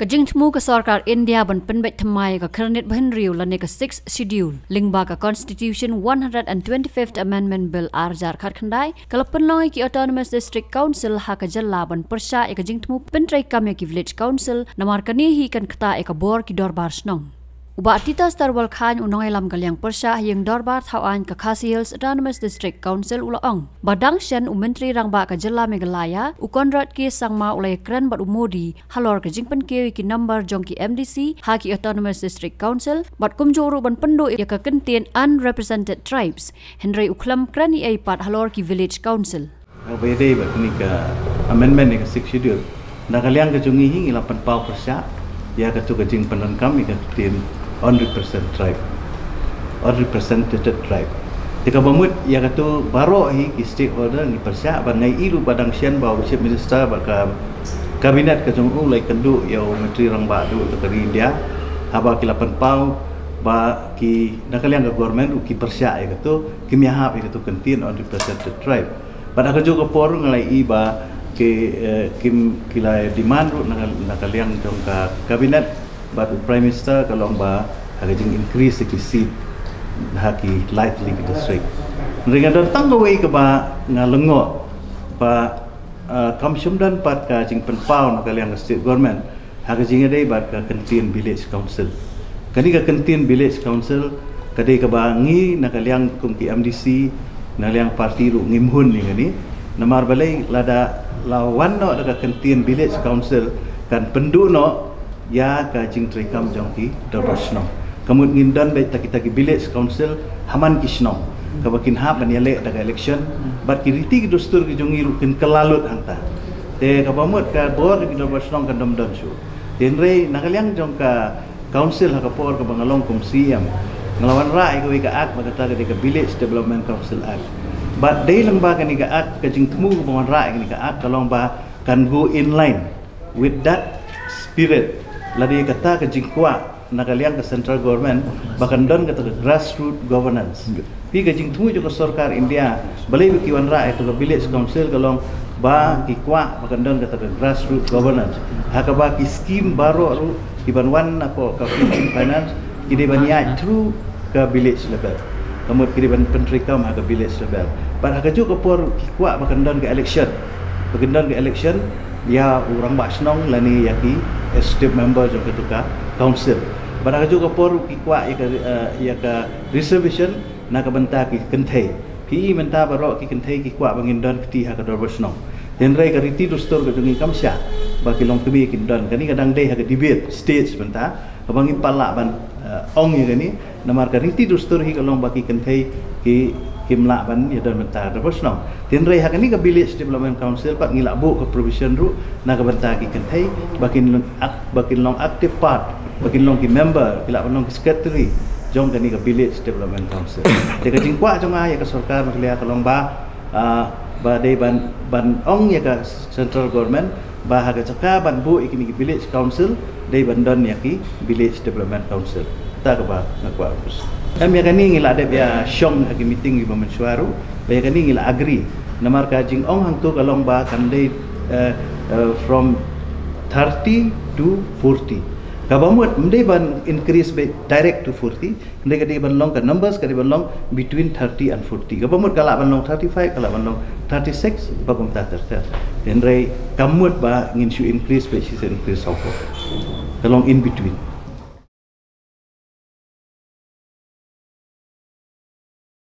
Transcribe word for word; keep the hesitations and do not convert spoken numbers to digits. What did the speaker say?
Ka jingthmu ka sorkar India ban pynbeit thymmai ka khyrnit ba hynriew lane ka Sixth Schedule lyngba ka Constitution one hundred and twenty-fifth Amendment Bill ar hajar khatkhyndai ka la pynlong ïa ki Autonomous District Council ha ka jylla ban pyrshah ïa ka jingthmu pyntreikam ïa ki Village Council, namar kane hi kan ktah ïa ka bor ki dorbar shnong. U Bah Tita Starwell Chyne, u nongïalam ka liang pyrshah ha ïing dorbar thaw aiñ ka Khasi Hills Autonomous District Council, u la ong ba dang shen u Myntri Rangbah ka jylla Meghalaya, u Conrad K Sangma, u la ïakren bad u Modi halor ka jingpynkiew ïa ki number jong ki M D C ha ki Autonomous District Council bad kumjuh ruh ban pynduh ïa ka kyntien Unrepresented Tribes, hynrei u khlem kren ei ei pat halor ki Village Council. Ba ïadei bad kane ka amendment ïa ka Sixth Schedule, na ka liang ka jong ngi hi ngi la pynpaw pyrshah ïa katu ka jingpyndonkam ïa ka ktien unrepresented tribe, unrepresented tribe. Te kaba mut ïa katu baroh hi ki stakeholder ngi pyrshah, bad nga ïohi ruh ba dang shen ba u Chief Minister bad ka Cabinet ka jong u la ïakynduh ïa u Myntri Rangbah duh jong ka ri India, haba ki la pynpaw ba ki, na ka liang ka government ruh ki pyrshah ïa katu, kim ïahap ïa katu kyntien unrepresented tribe. Bad ha kajuh ka por nga la ïohi ba ki, eh, kim, ki la demand ruh na ka, na ka liang jong ka Cabinet bad u Prime Minister ka long ba ha ka jing increase ïa ki seat ha ki lai tylli ki district. Hynrei nga don tang kawei kaba nga lyngngoh ba, eh, kam shym don pat ka jingpynpaw na ka liang ka state government ha ka jingïadei bad ka kyntien Village Council. Kane ka kyntien Village Council ka dei kaba ngi na ka liang kum ki M D C, na liang party ruh ngim hun ïa kane. Namar balei? Lada la wan noh da ka kyntien Village Council kan pynduh noh ïa ka jingtreikam jong ki dorbar shnong. Ka mut ngin don beit kita ki Village Council ha man ki shnong, kaba kin hap ban ïaleh da ka election, bad ki riti ki dustur ki jong ngi ruh kin kylla lut hangta. Te kaba mut ka bor ki dorbar shnong kan ym don shuh. Te hynrei na ka liang jong ka Council, ha ka por kaba nga long kum C M, nga la wanrah ïa kawei ka Act ba kata ka dei ka Village Development Council Act. Bad dei lyngba kane ka Act, ka jingthmu kaba wanrah ïa kane ka Act ka long ba kan go in line with that spirit, lane kata ka jingkwah na ka liang ka central government ba kan don kata ka grassroots governance. Phi, ka jingthmu jong ka sorkar India, balei ba ki wanrah ïa kata ka Village Council, ka long ba ki kwah ba kan don kata ka grassroots governance, ha kaba ki scheme baroh ruh ki ban wan na ka, ka Philippine Finance, ki dei ban ïaid through ka village level. Ka mut ki dei ban pyntreikam ha ka village level. Bad ha kajuh ka por ki kwah ba kan don ka election, ba kan don ka election ïa u rangbah shnong lane ïa ki executive member jong katu ka council. Bad ha kajuh ka por ki kwah ïa ka, eh, ïa ka reservation na ka bynta ki kynthei. Phi i mynta baroh ki kynthei ki kwah ba ngin don kti ha ka dorbar shnong. Hynrei ka riti dustur ka jong ngi kam shah ba ki longkmie kin don. Kane ka dang dei ha ka debate stage mynta, kaba ngim pat lah ban, eh, ong ïa kane. Namar ka riti dustur hi ka long ba ki kynthei ki, kim lah ban ïadon bynta ha ka dorbar shnong. Hynrei ha kane ka Village Development Council pat ngi la buh ka provision ruh na ka bynta ki kynthei ba kin long ac-, ba kin long active part, ba kin long ki member, ki lah ban long ki secretary jong kane ka Village Development Council. Te ka jingkwah jong nga ïa ka sorkar Meghalaya ka long ba, ah, ba dei ban, ban ong ïa ka central government ba ha ka jaka ban buh ïa kine ki Village Council, dei ban don ïa ki Village Development Council. Kata kaba nga kwah. Em, ïa kane ngi la dep ïa shong ha ki meeting kiba mynshuwa ruh, ba ïa kane ngi la agree. Namar ka jingong hangto ka long ba kan dei, eh, eh, from thirty to forty. Kaba mut ym dei ban increase beit direct to forty, hynrei ka dei ban long, ka numbers ka dei ban long between thirty and forty. Kaba mut ka lah ban long thirty-five, ka lah ban long thirty-six, ba kumta ter ter. Hynrei kam mut ba ngin shu increase beit, shu increase sawphew. Ka long in between.